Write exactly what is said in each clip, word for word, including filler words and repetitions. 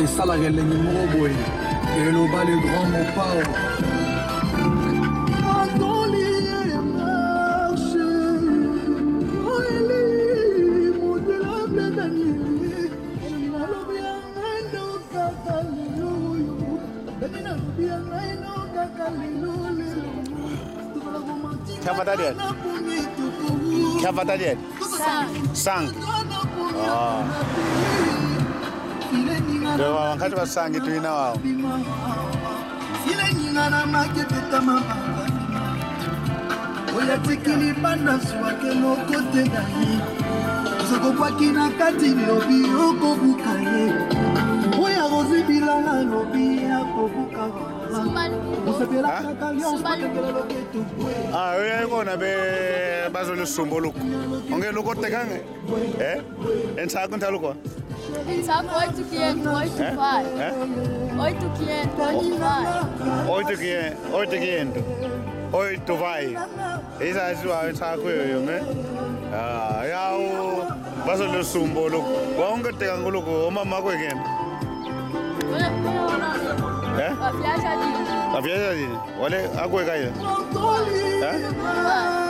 Esalaka elengi moko boye, eloba le grand Mopao. Kia vata diadi? Kia vata diadi? Sang. Sang. Ah. Ndio, wa nkati wa sangi tuina wau. Oya tikili banda swake moko te dani. Zoko kwaki na kati lobi okobuka ye. Oya kozibila na lobi akobuka. Mosepela kaka lio. Ah, oyo kona be bazo lusumbo luku. Onge luko tekange. Eh? Ensaku ntalu kwa? Ensaku oito quinhentos, oito vai. Eh? Oito quinhentos, oito vai. Oito quinhentos, oito quinhentos. Oito vai. Isa ziwa ensaku yoyo, me? Ah, yau, baso lusumbo lo. Waunga teka nguluko, o mama kwe kena. Eh? Wa viaja dini. Wa viaja dini. Wale akwe kaya. Eh?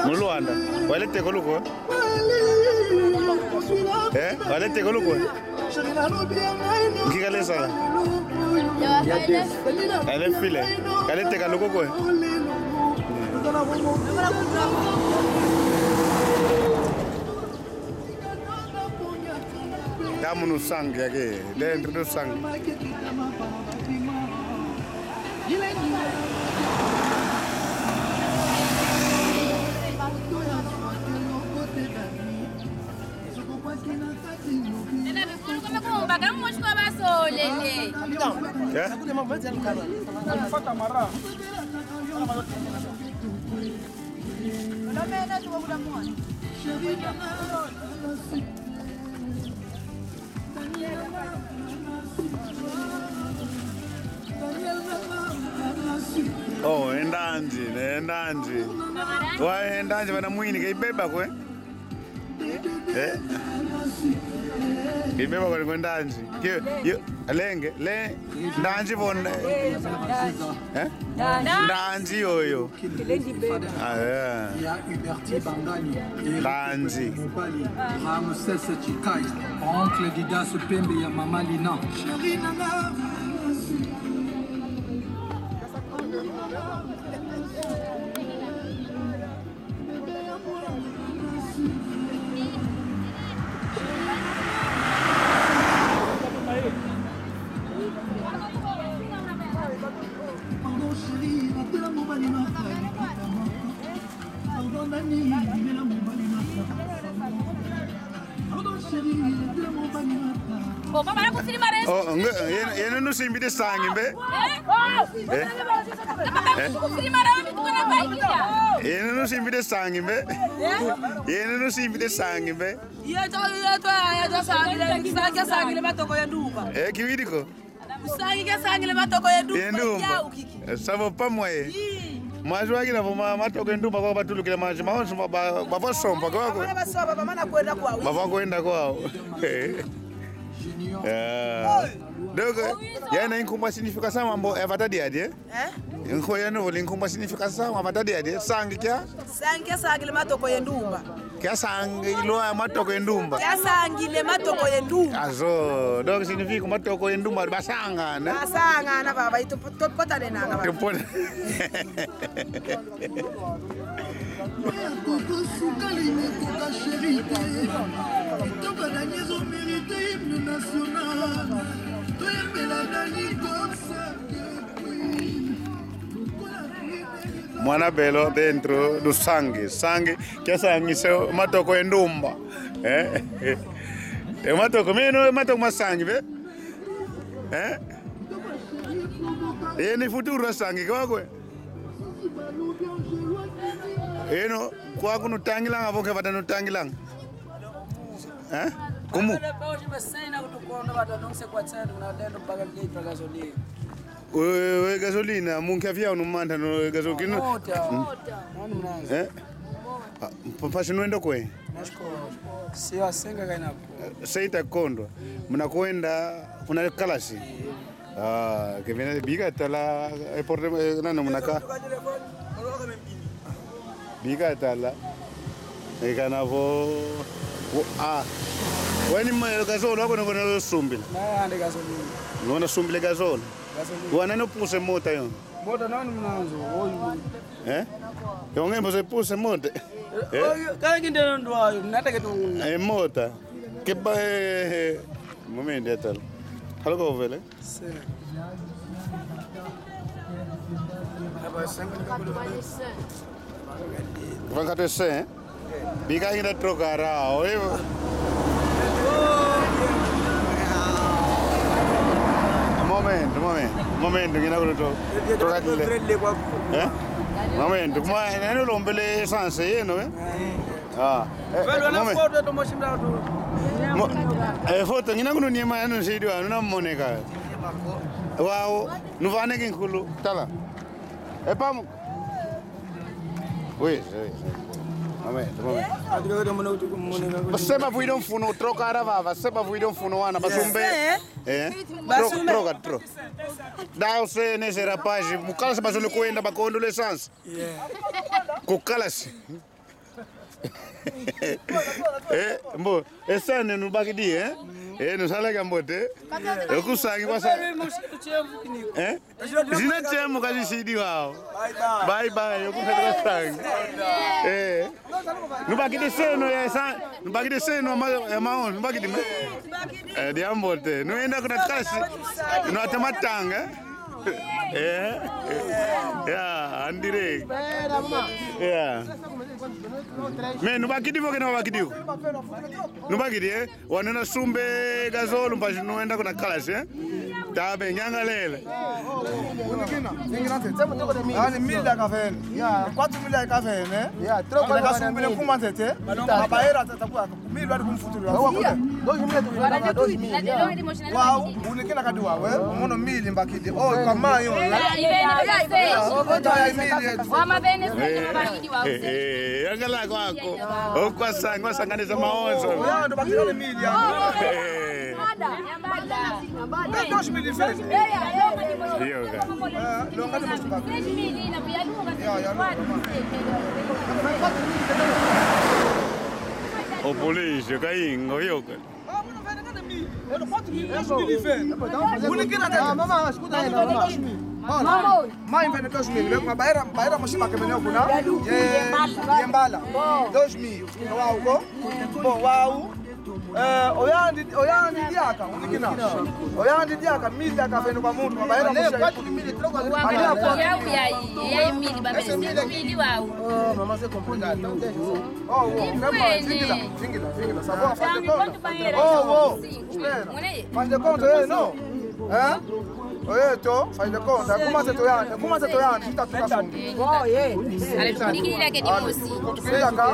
Mu Luanda. Wale teka luko. Eh? Wale teka luko. Nki kale sala? Ale file. Kale teka luko kwe. Tamo no sangue aqui, dentro do sangue. Oh, e ndanzi, e ndanzi. Wa e ndanzi vana mwini, ke ibeba kwe? Eh? Ibeba kwa ndanzi. Ke, yo, lenge, le, ndanzi vo nda-, eh? Ndanzi yoyo. Ah, yeah. Il y a Huberti Bangani et Eric Mopali, Ramsès Chikai, oncle Didas Pembe ya Mama Lina. Oh, mama, nakufilima rezo. Oh, nge, yeno, yeno nusimbidi sangi mbe? Eh? Eh? Eh? Yeno nusimbidi sangi mbe? Yeno nusimbidi sangi mbe? Yeto, yeto, yeto sangile, sangile, sangile matoko ya ndumba. Eh, kiwidi ko? Sangi ke sangile matoko ye ndumba. Ye ndumba. Yau kiki. Eh, ça va pas moi. Ii. Mazi wakina vo ma-, matoko ye ndumba kwa batulukile mazi, mawonso ma-, ba-, bavosompa kwa kwa. Bamana basompa, bamana kwenda kwau. Bavwa kwenda kwau. Yeah. Donc, yena inkumbu signification mambu e vata diadi, eh? Eh? Inko yeno vo inkumbu signification mambu e vata diadi, eh? Sangi kia? Sangi kia sangile matoko ye ndumba. Kia sangilwa matoko ye ndumba. Kia sangile matoko ye ndumba. Azo, donc signifie que matoko ye ndumba basangana. Basangana baba, itu pot-, pot-, potanenanga baba. Tupot-, Coco sukali ni Coca chérie te. Itoka Dani ezo mérité hymne national. Toyembela Dani comme ça. Mwana belo dentro do sangue. Sangue, kia sangi se matoko e ndumba. Eh? E matoko, meno e matoko ma sangi, be? Eh? Eni futuro sangi, kwa kwe? Eno, kwaku nutangilanga, vo ke vata nutangilanga. Eh? Kumu? Oyo, oyo gasolina, munki avião no manta no gasolina. Mota. Mm. Mota. Eh? Ah, pa-, pasi nwenda kwe? Seita kondwa. Munakwenda Una kalasi. Ah, ke vena bika tala, e porte, eh, nani muna ka. Bika tala. E kana vo, vo, ah. Wena ma gazolo, ako na, na sumbila. Na, ande gazolo. Nuna sumbila gazolo. Gazolo. Wana no puse mota yo. Mota nani muna nzo, oyu. Eh? Yonge mose puse mota. Eh? Oyu, kala kinde ndo ayo, nata ke tu. Eh, mota. Ke ba, eh, eh. Momento, tal. Halo ko vele? Sim. Vingt-quatre cents, hein? Bika ina trocar, ah, oi. Momento, momento, momento, ngina kuno to. Trocar le. Eh? Momento, kuma, nani ulombele essence, yeno, eh? Ah, eh, velo na momento. Foto to moshimba tu. Mo-, eh, foto, ngina kuno nyema yanu sidi wa, nuna moneka. Wao, nuvane kinkulu, tala. E pamu. Oui, oui, oui. Momento, momento. Basema vuido mfunu, troca ara vava, basema vuido mfunu wana, basumbe. Eh? Tro-, troca, tro-. Dá o C N S rapaz, mukala se basumbe kuenda ba condole essence. Yeah. Kukalasi. Eh, mbo, essence nubakidi, eh? Eh, nusala kiambote. Eh, kusangi kwa sa-, eh? Zina chemu kazisidi wao. Bye bye, okusa kwa sangi. Eh. Nubakidi seno ya sa-, nubakidi seno ya ma-, ya maon, nubakidi me-, eh, diambote. Nuenda kuna kalasi, nuata matanga. Eh, eh, ya, andire. Ya. Me, nubakidi vo ke nubakidi. Nubakidi, eh? Wanu nasumbe gazolo mpasi nuenda kuna kalasi, eh? Tabe, nyangalele. Ani mille kavene. Quatro mille kavene. Ana kasumbile kuma ntete. Abaera tata kwa. Mille wadi kumfutulila. Wau, unikina kadi wawe, mono mille mbakidi. Oh, kama yo. Kota ya mille yetu. Eh, eh, eh, yangala kwako. Okwa sanga, wasanganisa maonzo. Oya, ndo bakila mille ya. Eh. Dois mille fez. Iyo ka. Ah, longa de música. Ya, ya, longa. O polícia, kainga, oyoka. Unikina tete. Ah, mama, escuta aí, mama. Mama. Mãe vende dois mil, vê como a baera, baera moshima que vendeu kuna. Ye, ye mbala. Dois mil. Wau, ko? Bom, wau. Eh, oyandi, oyandi diaka, unikina. Oyandi diaka, mille diaka vende kwa muntu, kwa baera moshima. Wau, ya, ya, ya, mille, ba, mille, wau. Oh, maman, c'est compliqué. Attends, Oh, oh, zingila, zingila, zingila. Ça va, faz de conta. Oh, oh. Espera. Faz de conta, eh, não. Hein? Oye, to, faz de conta. Kuma se toyani, kuma se toyani, ita tuka sungi. Ale, kutukilila ke dimosi. Kutukilila ka.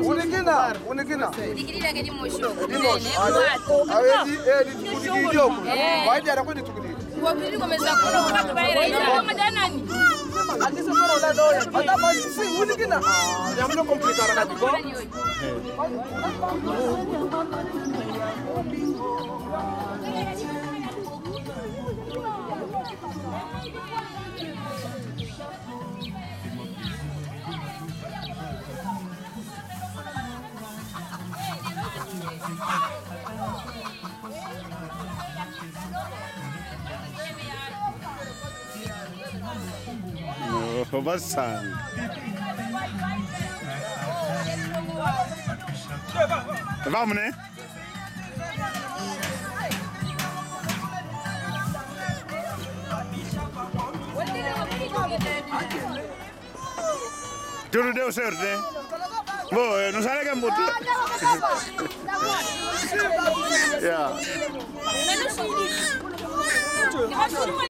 Unikina, unikina. Kutukilila ke dimosi. Dimosi. Ale, ale, di, eh, di, kutukilila dioko. Eh. Waidi ara kwe di tukilila. Oh, basang. Vamos, né? Tudo deu certo, né? Bom, eu não sei que é muito. Yeah.